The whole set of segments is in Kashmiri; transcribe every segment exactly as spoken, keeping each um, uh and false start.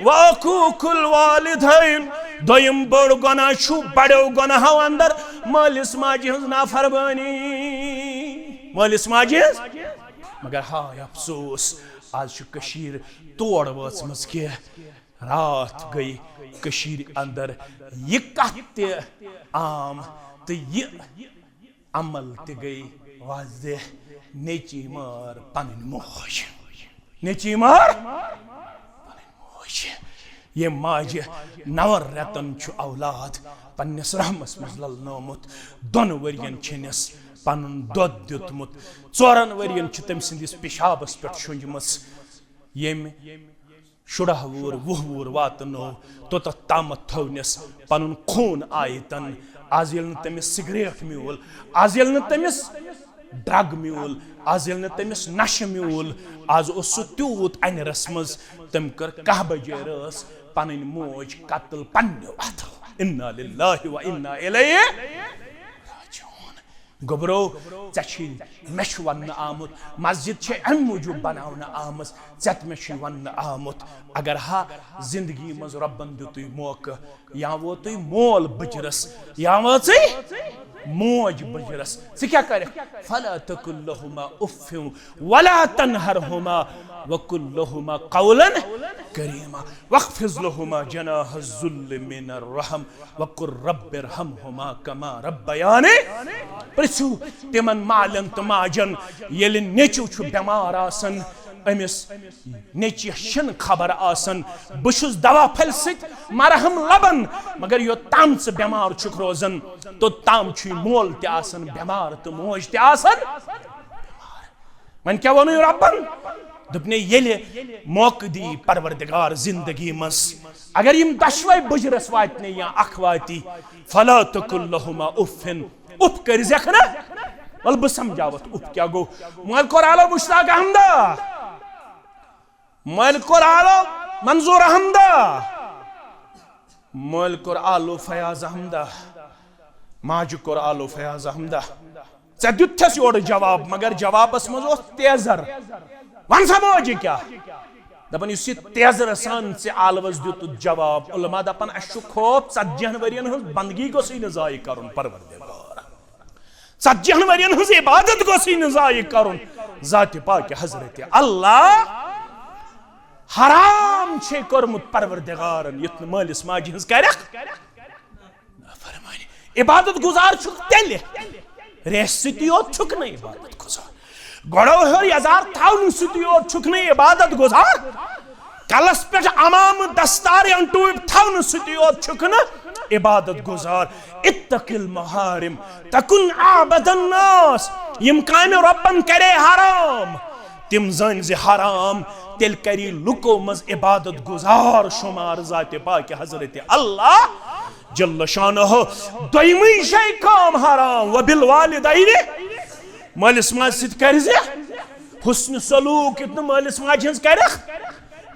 وعقوق الوالدین۔ دوٚیِم بٔڑ گۄناہ چھُ بڑیو گۄناہو اندر مٲلِس ماجہِ ہٕنٛز نافرمٲنی۔ مٲلِس ماجہِ ہٕنٛز۔ مگر ہاے افسوس، آز چھُ کٔشیٖر تور وٲژمٕژ کہِ راتھ گٔے کٔشیٖرِ اندر یہِ کتھ تہِ عام تہٕ یہِ عمل تہِ گٔے واضح، نیٚچی مار پنٕنۍ موج۔ نیٚچی مار پنٕنۍ موج۔ ییٚمہِ ماجہِ نَوَن رٮ۪تن چھُ اولاد پننِس رحمس منٛز للنومُت، دۄن ؤرین چھٔنِس پنُن دۄد دیُتمُت، ژورن ؤرین چھِ تٔمۍ سٕنٛدِس پِشابس پٮ۪ٹھ شۄنٛجمٕژ۔ ییٚمہِ شُراہ وُہُر، وُہ وُہُر واتنو، توٚتتھ تامَتھ تھٲونَس پَنُن خوٗن آیتَن۔ آز ییٚلہِ نہٕ تٔمِس سگریٹ میوٗل، آز ییٚلہِ نہٕ تٔمِس ڈرگ میوٗل، آز ییٚلہِ نہٕ تٔمِس نشہٕ میوٗل، آز اوس سُہ تیوٗت اَنہِ رَسمٕژ، تٔمۍ کٔر کاہ بجے رٲژ پَنٕنۍ موج قتل پننیو اَتھو۔ انا للہ و انا الیہ راجعون۔ گوٚبرو، ژےٚ چھی، مےٚ چھُ وننہٕ آمُت، مسجد چھے امہِ موٗجوٗب بناونہٕ آمٕژ، ژےٚ تہٕ مےٚ چھُے وننہٕ آمُت، اگر ہا زندگی منٛز رۄبن دیُتُے موقعہٕ، یا ووتُے مول بٕجرس، یا وٲژٕے موج بٕجرس، ژٕ کیٛاہ کرکھ؟ فلا تقل لهما اف ولا تنهرهما وقل لهما قولا کریما واخفض لهما جناح الذل من الرحم وقل رب ارحمهما كما ربياني۔ پرژھِو تِمن مالٮ۪ن تہٕ ماجن، ییٚلہِ نیٚچو چھُ بٮ۪مار آسان، أمِس نیٚچوِس چھِنہٕ خبر آسان، بہٕ چھُس دوا پھلہِ سۭتۍ مرہم لبان، مگر یوٚت تام ژٕ بٮ۪مار چھُکھ روزان، توٚت تام چھُے مول تہِ آسان بٮ۪مار تہٕ موج تہِ آسان۔ وۄنۍ کیٛاہ ووٚنُے رۄبن؟ دوٚپنَے، ییٚلہِ موقعہٕ دی پروردگار زندگی منٛز، اگر یِم دۄشوے بُجرس واتنَے یا اکھ واتی، فلا تقل لهما اف، اف کٔرزٮ۪کھ نہٕ۔ وَلہٕ بہٕ سمجھاوتھ اف کیٛاہ گوٚو۔ مٲلۍ کوٚر آلو مشتاق احمدا، مٲلۍ کوٚر آلو منظور احمدا، مٲلۍ کوٚر آلو فیاض احمدا، ماجہِ کوٚر آلو فیاض احمدا۔ ژےٚ دیُتتھس یورٕ جواب، مگر جوابس منٛز اوس تیزر۔ ون سا موجہِ کیٛاہ؟ دپان، یُس یہِ تیزرٕ سان ژےٚ آلوس دیُتُتھ جواب، علماء دپان، اسہِ چھُ خوف، ژتجی ہن ؤرین ہٕنٛز بندگی گوٚژھٕے نہٕ ضایع کرُن پروردگار۔ ژتجی ہن ؤرین ہٕنٛز عبادت گوٚژھٕے نہٕ ضایع کرُن۔ ذاتِ پاکِ حضرت اللہ حرام چھے کوٚرمُت پروردگارن، یُتھ نہٕ مٲلِس ماجہِ ہٕنٛز کرکھ نافرمٲنی۔ عبادت گزار چھُکھ تیٚلہِ، ریش سۭتی یوت چھُکھ نہٕ عبادت گزار۔ گۄڈو ہیوٚر یزار تھاونہٕ سۭتی یوت چھُکھ نہٕ عبادت گزار۔ کلس پٮ۪ٹھ عمامہٕ دستار یا ٹوپۍ تھاونہٕ سۭتی یوت چھُکھ نہٕ عبادت گزار۔ اتق المحارم تکن اعبد الناس۔ یِم کامہِ رۄبن کرے حرام، تِم زٲنۍ زِ حرام، تیٚلہِ کری لُکو منٛز عبادت گزار شمار ذاتِ پاکِ حضرت اللہ جل شانہ۔ دوٚیمٕے جاے کٲم حرام، وبالوالدین، مٲلِس ماجہِ سۭتۍ کٔرۍ زِ حسن سلوک، یُتھ نہٕ مٲلِس ماجہِ ہٕنٛز کَرٮ۪کھ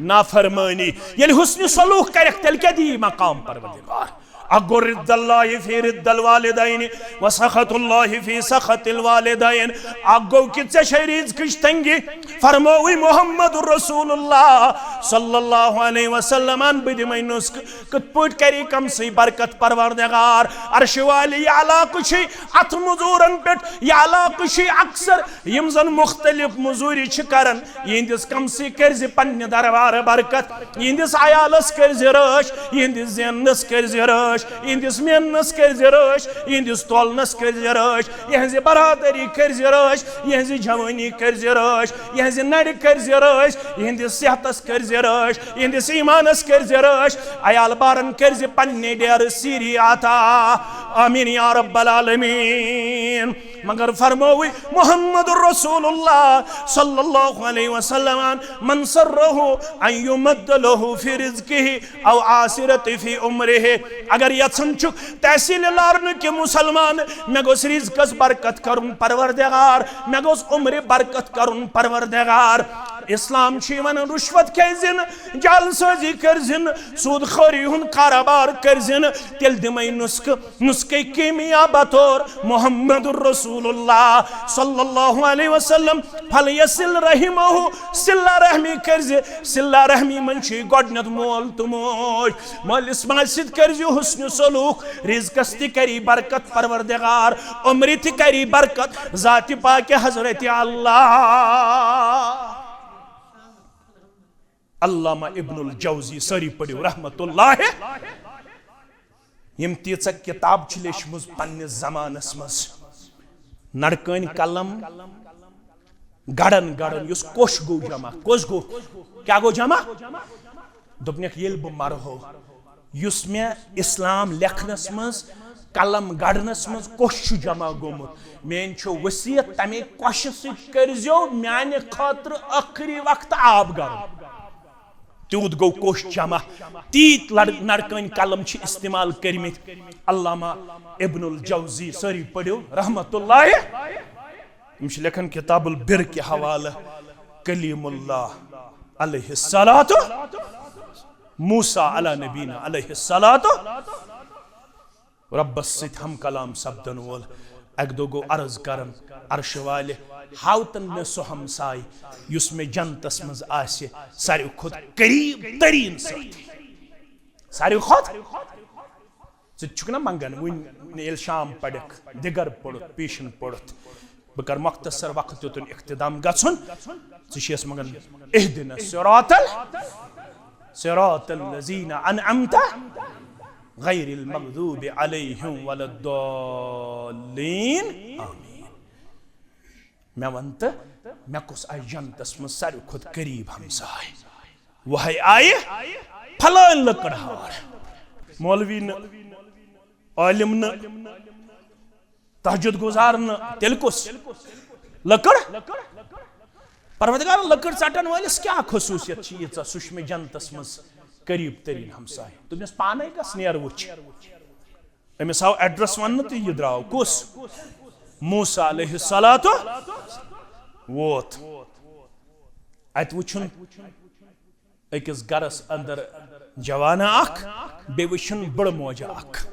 نافرمٲنی۔ ییٚلہِ حسن سلوک کَرٮ۪کھ، تیٚلہِ کیٛاہ دِیہِ مقام پروردگار؟ اکھ گوٚو رضا اللہ فی رضا الوالدین و سخط اللہ فی سخط الوالدین۔ اکھ گوٚو کہِ ژےٚ چھے رزقٕچ تنگی، فرمووٕے محمد رسول اللہ صلی اللہ علیہ وسلمن، بہٕ دِمے نسخہٕ۔ کِتھ پٲٹھۍ کرِ کمسٕے برکت پروردگار؟ عرشہِ والہِ یہِ علاقہٕ چھُے اتھ مزورن پٮ۪ٹھ، یہِ علاقہٕ چھُے اکثر یِم زن مختلف مزوٗرِ چھِ کران، یِہنٛدِس کمسٕے کٔرۍ زِ پننہِ دربارٕ برکت، یِہنٛدِس عیالس کٔرۍ زِ رٲچھ، یِہنٛدِس زیننس کٔرۍ زِ رٲچھ، یِہنٛدِس میننس کٔرۍ زِ رٲچھ، یِہنٛدِس تولنس کٔرۍ زِ رٲچھ، یِہنٛزِ برادری کٔرۍ زِ رٲچھ، یِہنٛزِ جوٲنی کٔرۍ زِ رٲچھ، یِہنٛزِ نرِ کٔرۍ زِ رٲچھ، یِہنٛدِس صحتس کٔرۍ زِ رٲچھ، یِہنٛدِس ایمانس کٔرۍ زِ رٲچھ، عیال بارن کٔرۍ زِ پننہِ ڈیرٕ سیٖری عطا۔ آمین یا رب العالمین۔ مگر فرمووٕے محمد رسول اللہ صلی اللہ علیہ وسلم، من سرہ ان یمد لہ فی رزقہ او عسرت فی عمرہ، اگر یژھان چھُکھ تحصیل لارنہٕ کہِ مسلمان، مےٚ گوٚژھ رزقس برکت کرُن پروردگار، مےٚ گوٚژھ عمرِ برکت کرُن پروردگار، اسلام چھُ یہِ ونان، رُشوت کھیزِ نہٕ، جعل سٲزی کٔرزِ نہٕ، سود خوری ہُنٛد کاربار کٔرزِ نہٕ، تیٚلہِ دِمے نُسخہٕ، نُسخے کیمیا بطور محمد رسول اللہ صلی اللہ علیہ وسلم۔ فلیصل رحمہ، صلہ رحمی کٔرزِ۔ صلہ رحمی منٛز چھُ گۄڈٕنیتھ مول تہٕ موج۔ مٲلِس ماجہِ سۭتۍ کٔرزِ حسن سلوک، رزقس تہِ کری برکت پروردگار، عمرِ تہِ کری برکت ذاتِ پاکِ حضرت اللہ۔ علامہ ابن الجوزی، سٲری پٔرِو رحمت اللہ، یِم تیٖژاہ کِتاب چھِ لیچھمٕژ پننِس زمانس منٛز۔ نڑکٲنۍ قلم گڑن گڑن، یُس کوٚش گوٚو جمع، کۄس گوٚو، کیٛاہ گوٚو جمع؟ دوٚپنکھ، ییٚلہِ بہٕ مرہو، یُس مےٚ اسلام لیکھنس منٛز، قلم گڑنس منٛز کوٚش چھُ جمع گوٚمُت، میٲنۍ چھُ وصیت، تمے کوٚشہِ سۭتۍ کٔرزیو میانہِ خٲطرٕ ٲخری وقتہٕ آب گرم۔ تیوٗت گوٚو کوٚش جمع، تیٖتۍ لڑ-، نڑکٲنۍ قلم چھِ استعمال کٔرمٕتۍ۔ علامہ ابن الجوزی، سٲری پٔرِو رحمت اللہ، یِم چھِ لیکھان کتاب البر کہِ حوالہٕ، کلیم اللہ علیہ الصلوۃ، موسیٰ علی نبینا علیہ الصلوۃ، رۄبس سۭتۍ ہم کلام سپدن وول۔ اکہِ دۄہ گوٚو عرض کران، عرشہِ والہِ، ہاو تن مےٚ سُہ ہمساے یُس مےٚ جنتس منٛز آسہِ ساروی کھۄتہٕ قریب ترین ساتھی۔ ساروی کھۄتہٕ، ژٕ تہِ چھُکھ نا منگان وُنہِ ییٚلہِ شام پرکھ، دِگر پوٚرُتھ، پیشن پوٚرُتھ، بہٕ کرٕ مختصر وقت یوتن اختتام گژھُن۔ ژٕ چھِ یس منگان، اہدنا الصراط ال-، صراط الذین انعمت غیر المغضوب علیہم ولا الضالین۔ آمین۔ مےٚ وَن تہٕ، مےٚ کُس آسہِ جنتس منٛز ساروی کھۄتہٕ قریب ہمساے؟ وہے آیہِ پھلٲنۍ لٔکٕر ہار۔ مولوی نہٕ، عالم نہٕ، تہجد گزار نہٕ، تیٚلہِ کُس؟ لٔکٕر۔ پروردگار، لٔکٕر ژٹن وٲلِس کیٛاہ خصوٗصیت چھِ ییٖژاہ، سُہ چھُ مےٚ جنتس منٛز قریب تریٖن ہمساے؟ دوٚپمَس، پانے گژھ نیر وٕچھ۔ أمِس آو ایڈریس وننہٕ تہٕ یہِ درٛاو۔ کُس؟ موسیٰ علیہ الصلوۃ ووت۔ اتہِ وٕچھُن أکِس گرس اندر جوانہ اکھ، بیٚیہِ وٕچھُن بٕڑٕ موجہ اکھ۔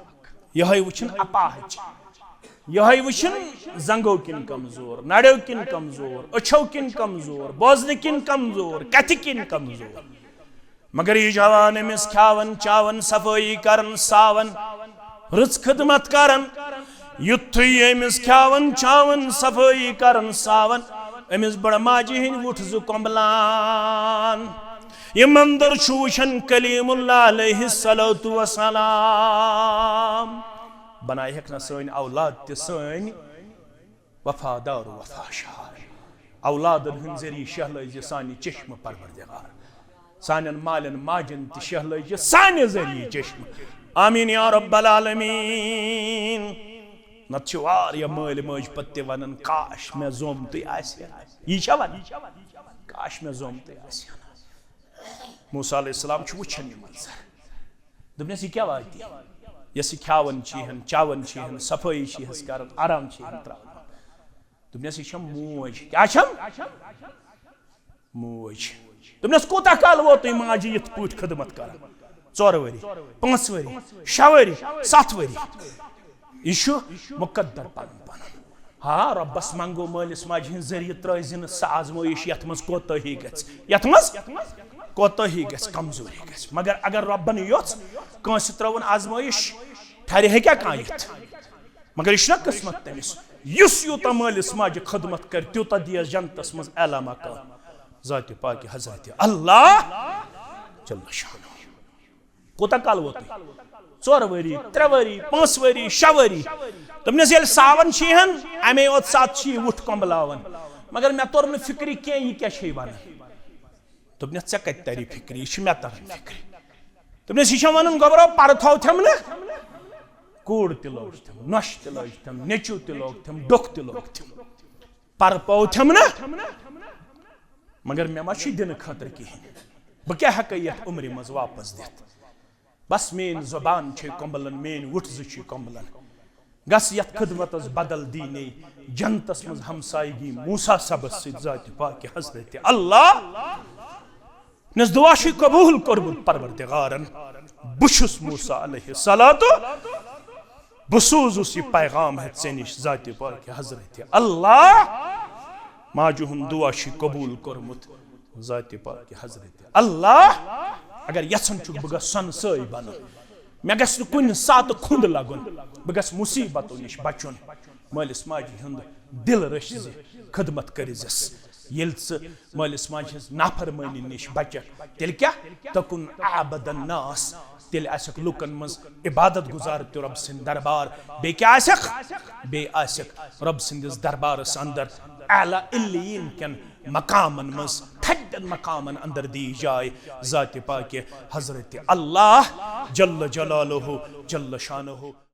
یِہوٚے وٕچھُن اپاہج، یِہوٚے وٕچھُن زنٛگو کِنۍ کمزور، نرٮ۪و کِنۍ کمزور، أچھو کِنۍ کمزور، بوزنہٕ کِنۍ کمزور، کتھِ کِنۍ کمزور۔ مگر یہِ جوان أمِس کھیاوان چاوان، صفٲیی کران ساوان، رٕژ خدمت کران۔ یُتھُے أمِس کھیاوان چاوان، صفٲیی کران ساوان، أمِس بڑٕ ماجہِ ہٕنٛدۍ وُٹھ زٕ کۄمبلان۔ یہِ منظر چھُ وٕچھان کلیم اللہ علیہ الصلوۃ والسلام۔ بناے ہیٚکھ نہ سٲنۍ اولاد تہِ سٲنۍ وفادار و وفاشار۔ اولادن ہٕنٛدۍ ذٔریعہٕ شہلٲوزِ سانہِ چشمہٕ پروردگار۔ سانٮ۪ن مالٮ۪ن ماجن تہِ شہلٲوزِ سانہِ ذٔریعہٕ چشمہٕ۔ آمین یا رب العالمین۔ نتہٕ چھِ واریاہ مٲلۍ مٲج پتہٕ تہِ ونان، کاش مےٚ زومتُے آسہِ ہا۔ یی چھا ونان؟ کاش مےٚ زومتُے آسہِ ہا۔ موسیٰ علیہ السلام چھُ وٕچھان یہِ منظر۔ دوٚپنَس، یہِ کیٛاہ واتہِ؟ یۄس یہِ کھیاوان چھِ یِہن، چاوان چھِ یِہن، صفٲیی چھِ یِہس کران، آرام چھِ یِہن تراوان۔ دوٚپنَس، یہِ چھم موج۔ کیٛاہ چھم؟ موج۔ دوٚپنَس، کوٗتاہ کال ووتُے ماجہِ یِتھ پٲٹھۍ خدمت کران؟ ژور ؤری، پانٛژھ ؤری، شےٚ ؤری، ستھ ؤری۔ یہِ چھُ مُقدر پنُن پنُن۔ ہا، رۄبس منٛگو مٲلِس ماجہِ ہٕنٛدِ ذٔریعہٕ ترٲوزِ نہٕ سۄ آزمٲیِش یتھ منٛز کوتٲہی گژھِ، یتھ منٛز کوتٲہی گژھِ، کمزوری گژھِ۔ مگر اگر رۄبن یوٚژھ کٲنٛسہِ ترٲوٕن آزمٲیِش، ٹھرِ ہیٚکیٛاہ کانٛہہ یِتھ؟ مگر یہِ چھُنہ قٕسمت تٔمِس، یُس یوٗتاہ مٲلِس ماجہِ خدمت کرِ، تیوٗتاہ دِیَس جنتس منٛز اعلیٰ مقام ذاتِ پاکِ حضرت اللہ جل شانہ۔ کوٗتاہ کال ووتُے؟ ژور ؤری، ترٛےٚ ؤری، پانٛژھ ؤری، شےٚ ؤری۔ دوٚپنَس، ییٚلہِ ساوَن چھِ یِہَن، اَمے یوت ساتہٕ چھِ یہِ وُٹھ کۄمبلاوان۔ مگر مےٚ توٚر نہٕ فِکرِ کینٛہہ، یہِ کیٛاہ چھے وَنان۔ دوٚپنَس، ژےٚ کَتہِ تَری فِکرِ؟ یہِ چھِ مےٚ تَران فِکرِ۔ دوٚپنَس، یہِ چھےٚ وَنان، گوٚبرو، پَرٕ تھاو تھَم نہٕ۔ کوٗر تہِ لٲج تھَم، نۄشہِ تہِ لٲج تھَم، نیٚچوٗ تہِ لوگ تھَم، ڈوٚکھ تہِ لوگ تھَم۔ پَرٕ پاو تھَم نہٕ۔ مگر مےٚ ما چھُ دِنہٕ خٲطرٕ کِہیٖنۍ۔ بہٕ کیٛاہ ہٮ۪کَے یَتھ عُمرِ منٛز واپَس دِتھ؟ بس میٲنۍ زبان چھے کۄمبلان، میٲنۍ وُٹھ زٕ چھے کۄمبلان۔ گژھ یتھ خدمتس بدل دینے جنتس منٛز ہمسایگی موسیٰ صٲبس سۭتۍ ذاتِ پاکہِ حضرت اللہ۔ مےٚ اوس دعا چھُے قبول کوٚرمُت پروردگارن، بہٕ چھُس موسیٰ علیہ الصلوۃ، بہٕ سوزُس یہِ پیغام ہٮ۪تھ ژےٚ نِش ذاتِ پاکہِ حضرت اللہ۔ ماجہِ ہُنٛد دعا چھُے قبول کوٚرمُت ذاتِ پاکہِ حضرت اللہ۔ اگر یژھان چھُکھ بہٕ گژھٕ سۄنہٕ سٲے بنُن، مےٚ گژھِ نہٕ کُنہِ ساتہٕ کھُنٛد لگُن، بہٕ گژھٕ مُصیبتو نِش بچُن، مٲلِس ماجہِ ہُنٛد دِل رٔچھزِ، خدمت کٔرزٮ۪س۔ ییٚلہِ ژٕ مٲلِس ماجہِ ہٕنٛز نافرمٲنی نِش بچکھ، تیٚلہِ کیٛاہ؟ تکن اعبد الناس، تیٚلہِ آسکھ لُکن منٛز عبادت گزار تہِ رۄب سٕنٛدِ دربار۔ بیٚیہِ کیٛاہ آسکھ؟ بیٚیہِ آسکھ رۄب سٕنٛدِس دربارس اندر اعلیٰ علیین کٮ۪ن مقامن منٛز، تھدٮ۪ن مقامن اندر دی جاے ذاتِ پاکہِ حضرت اللہ جل جلالہ جل شانہ۔